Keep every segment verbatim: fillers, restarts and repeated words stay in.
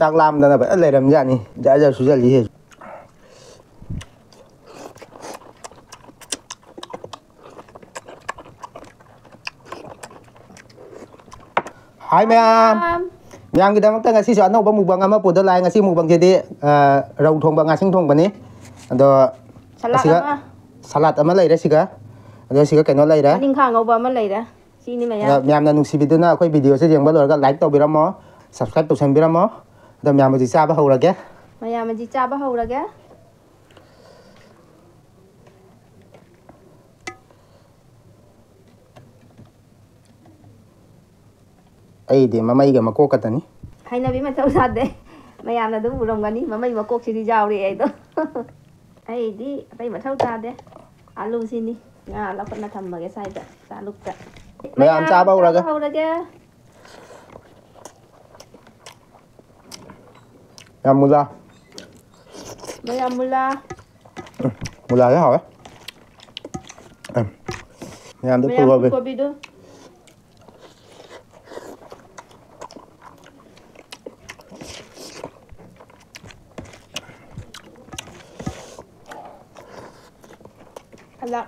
ꯆꯥꯛ ꯂꯥꯝꯗꯅ ꯐꯖꯅ ꯂꯩꯔꯝꯖꯥꯠꯅꯤ꯫ ꯖꯔ ꯖꯔ ꯁꯨꯖꯜꯂꯤ꯫ ꯍꯥꯏ ꯃꯌꯥꯝ꯫ ꯃꯌꯥꯝ꯫ ꯃꯌꯥꯝꯒꯤꯗꯃꯛꯇ ꯉꯁꯤꯁꯨ ꯑꯅꯧꯕ ꯃꯨꯛꯕꯥꯡ ꯑꯃ ꯄꯨꯗ ꯂꯥꯛꯑꯦ꯫ ꯉꯁꯤ ꯃꯨꯛꯕꯥꯡꯁꯤꯗꯤ, ꯑ, ꯔꯧ ꯊꯣꯡꯕ, ꯉꯥꯁꯤꯡ ꯊꯣꯡꯕꯅꯤ꯫ ꯑꯗꯣ ꯁꯂꯥꯗ ꯑꯁꯤꯒ ꯑꯃ꯫ ꯁꯂꯥꯗ ꯑꯃ ꯂꯩꯔꯦ ꯁꯤꯒ꯫ ꯑꯗꯣ ꯁꯤꯒ ꯀꯩꯅꯣ ꯂꯩꯔꯦ꯫ ꯃꯅꯤꯡꯈꯥ ꯉꯧꯕ ꯑꯃ ꯂꯩꯔꯦ꯫ ꯁꯤꯅꯤ ꯃꯌꯥꯝ꯫ ꯑꯗ ꯃꯌꯥꯝꯅ ꯅꯨꯡꯁꯤꯕꯤꯗꯨꯅ ꯑꯩꯈꯣꯏ ꯚꯤꯗꯤꯑꯣꯁꯦ ꯌꯦꯡꯕ ꯂꯣꯏꯔꯒ ꯂꯥꯏꯛ ꯇꯧꯕꯤꯔꯝꯃꯣ, ꯁꯕꯁꯀ꯭ꯔꯥꯏꯕ ꯇꯧꯁꯟꯕꯤꯔꯝꯃꯣ꯫ ꯑꯗꯣ ꯃꯌꯥꯝ ꯍꯧꯖꯤꯛ ꯆꯥꯕ ꯍꯧꯔꯒꯦ꯫ ꯃꯌꯥꯝ ꯍꯧꯖꯤꯛ ꯆꯥꯕ ꯍꯧꯔꯒꯦ꯫ ꯑꯩꯗꯤ ꯃꯃꯩꯒ ꯃꯀꯣꯛ ꯈꯛꯇꯅꯤ꯫ ꯍꯩꯅꯕꯤ ꯃꯊꯧ ꯁꯥꯗꯦ꯫ ꯃꯌꯥꯝꯅ ꯑꯗꯨꯝ ꯎꯔꯝꯒꯅꯤ, ꯃꯃꯩ ꯃꯀꯣꯛꯁꯤꯗꯤ ꯌꯥꯎꯔꯦ ꯑꯩꯗꯣ꯫ ꯑꯩꯗꯤ ꯑꯇꯩ ꯃꯊꯧ ꯇꯥꯗꯦ꯫ ꯑꯥꯂꯨꯁꯤꯅꯤ꯫ ꯉꯥ ꯂꯧꯈꯠꯅ ꯊꯝꯃꯒꯦ ꯁ꯭ꯋꯥꯏꯗ, ꯆꯥꯂꯨꯛꯇ꯫ ꯃꯌꯥꯝ ꯆꯥꯕ ꯍꯧꯔꯒꯦ꯫ ꯆꯥꯕ ꯍꯧꯔꯒꯦ꯫ ꯌꯥꯝ ꯃꯨꯂꯥ꯫ ꯃꯌꯥꯝ ꯃꯨꯂꯥ꯫ ꯎꯝ, ꯃꯨꯂꯥꯁꯦ ꯍꯥꯎꯋꯦ꯫ ꯎꯝ, ꯃꯌꯥꯝꯗ ꯃꯌꯥꯝ ꯄꯨꯔꯛꯑꯣ꯫ ꯐꯨꯜꯀꯣꯕꯤꯗꯣ꯫ ꯍꯜꯂꯛ꯫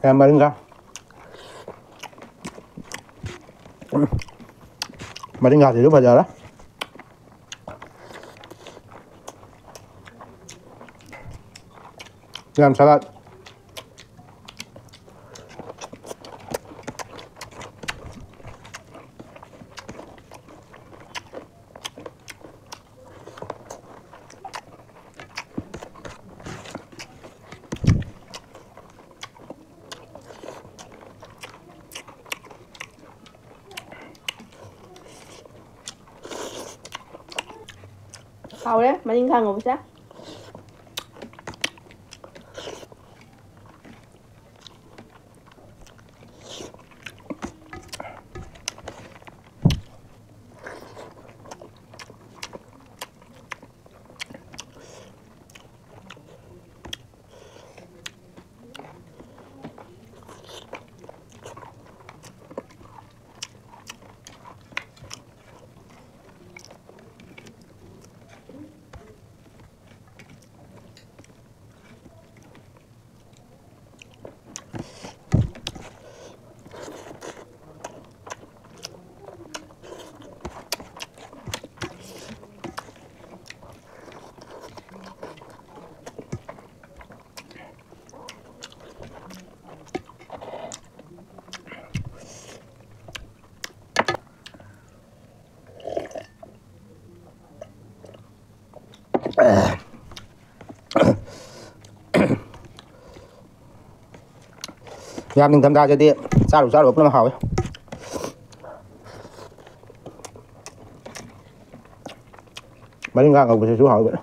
ꯌꯥꯝ ꯃꯔꯤꯡꯒ꯫ ꯎꯝ꯫ ꯃꯔꯤꯡꯒꯥꯁꯤꯁꯨ ꯐꯖꯔꯦ꯫ ꯌꯥꯝ ꯁꯂꯥꯗ꯫ ꯍꯥꯎꯔꯦ ꯃꯅꯤꯡꯈꯥ ꯉꯧꯕꯁꯦ꯫ ꯌꯥꯝ ꯅꯤꯡꯊꯝꯊꯥꯗꯗꯤ ꯆꯥꯔꯨ ꯆꯥꯔꯨꯕ ꯄꯨꯝꯅꯃꯛ ꯍꯥꯎꯋꯤ꯫ ꯃꯔꯤꯡꯒꯥ ꯉꯧꯕꯁꯤꯁꯨ ꯍꯥꯎꯕꯅꯦ꯫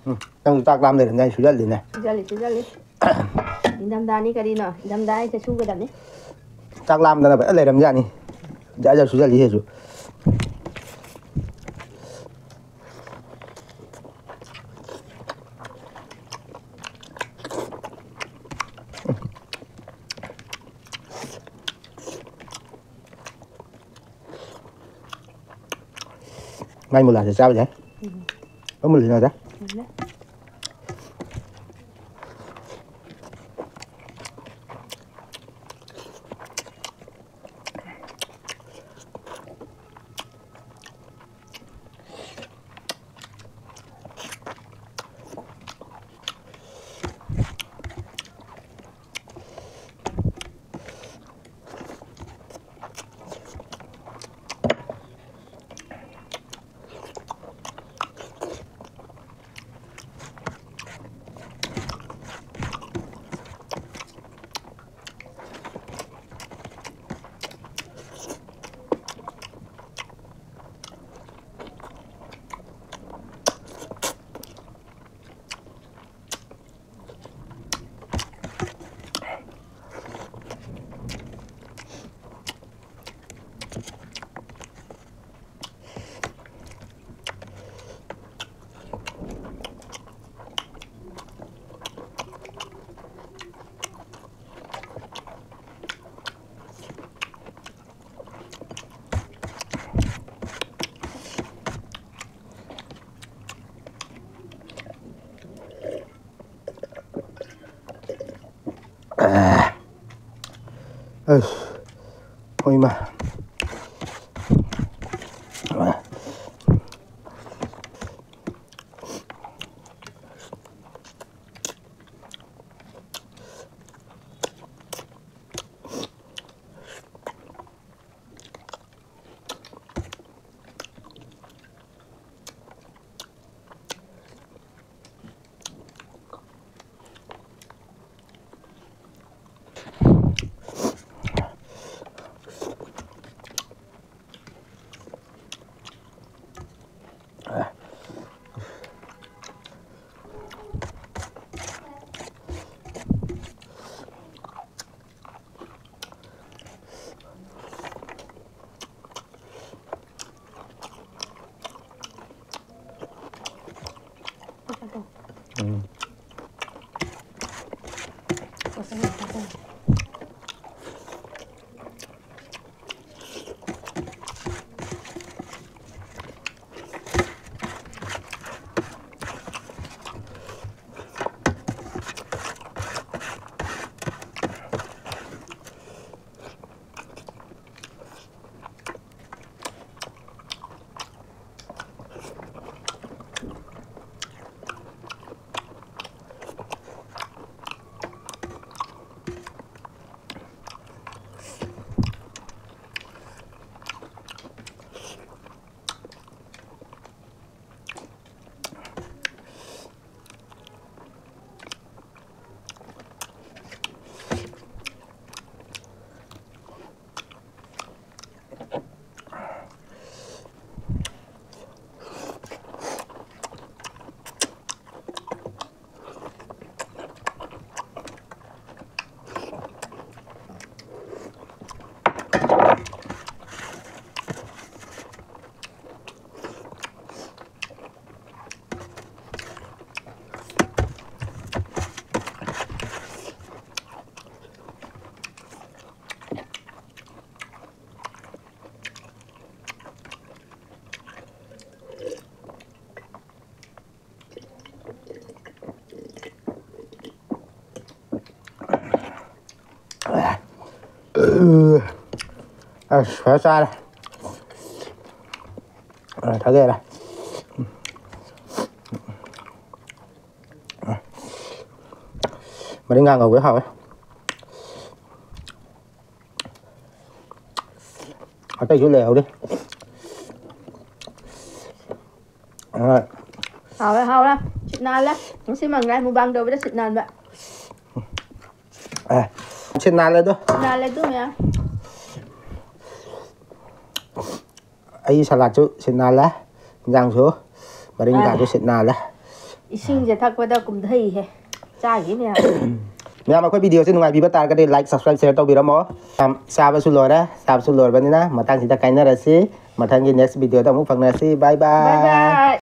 ꯎꯝ, ꯅꯪꯁꯨ ꯆꯥꯛ ꯂꯥꯝ ꯂꯩꯔꯝꯗꯥꯏ ꯁꯨꯖꯜꯂꯤꯅꯦ꯫ ꯁꯨꯖꯜꯂꯤ, ꯁꯨꯖꯜꯂꯤ꯫ ꯏꯪꯊꯝꯊꯥꯅꯤ ꯀꯔꯤꯅꯣ? ꯏꯪꯊꯝꯊꯥ ꯍꯥꯏꯁꯦ ꯁꯨꯒꯗꯕꯅꯤ꯫ ꯆꯥꯛ ꯂꯥꯝꯗꯅ ꯐꯖꯅ ꯂꯩꯔꯝꯖꯥꯠꯅꯤ꯫ ꯖꯔ ꯖꯔ ꯁꯨꯖꯜꯂꯤ ꯁꯤꯁꯨ꯫ ꯃꯥꯏ ꯃꯨꯂꯥꯁꯦ ꯆꯥꯕ ꯌꯥꯏ꯫ ꯎꯝ꯫ ꯑꯃꯨꯜꯂꯤ ꯅꯠꯇꯦ꯫ ꯃꯨꯜꯂꯦ꯫ ꯑꯁ꯫ ꯍꯣꯏ, ꯏꯃꯥ꯫ ꯎꯝ꯫ ꯑꯁ, ꯐꯖ ꯆꯥꯔꯦ꯫ ꯑ, ꯊꯥꯖꯔꯦ꯫ ꯃꯔꯤꯡꯒꯥ ꯉꯧꯕ ꯍꯥꯎꯋꯦ꯫ ꯑꯇꯩꯁꯨ ꯂꯩꯍꯧꯔꯤ꯫ ꯑ, ꯍꯥꯎꯔꯦ, ꯍꯥꯎꯔꯦ꯫ ꯁꯤꯠ ꯅꯥꯜꯂꯦ꯫ ꯉꯁꯤ ꯃꯪꯒ꯭ꯔꯥꯏ ꯃꯨꯛꯕꯥꯡ ꯇꯧꯕꯗ ꯁꯤꯠ ꯅꯥꯟꯕ꯫ ꯑꯦ, ꯁꯤꯠ ꯅꯥꯜꯂꯦ ꯑꯗꯣ꯫ ꯅꯥꯜꯂꯦ ꯑꯗꯨ ꯃꯌꯥꯝ꯫ ꯑꯩ ꯁꯂꯥꯠꯁꯨ ꯁꯤꯠ ꯅꯥꯜꯂꯦ, ꯏꯟꯖꯥꯡꯁꯨ ꯃꯔꯤꯡꯒꯥꯁꯨ ꯁꯤꯠ ꯅꯥꯜꯂꯦ꯫ ꯏꯁꯤꯡꯁꯦ ꯊꯛꯄꯗ ꯀꯨꯝꯊꯩꯍꯦ, ꯆꯥꯈꯤ ꯃꯌꯥꯝ꯫ ꯃꯌꯥꯝ, ꯑꯩꯈꯣꯏ ꯚꯤꯗꯤꯑꯣꯁꯦ ꯅꯨꯡꯉꯥꯏꯕꯤꯕ ꯇꯥꯔꯒꯗꯤ like, subscribe, share ꯇꯧꯕꯤꯔꯝꯃꯣ꯫ ꯌꯥꯝ ꯆꯥꯕꯁꯨ ꯂꯣꯏꯔꯦ, ꯆꯥꯕꯁꯨ ꯂꯣꯏꯔꯕꯅꯤꯅ ꯃꯊꯪꯁꯤꯗ ꯀꯥꯏꯅꯔꯁꯤ꯫ ꯃꯊꯪꯒꯤ next ꯚꯤꯗꯤꯑꯣꯗ ꯑꯃꯨꯛ ꯐꯪꯅꯔꯁꯤ꯫ Bye bye꯫ Bye bye꯫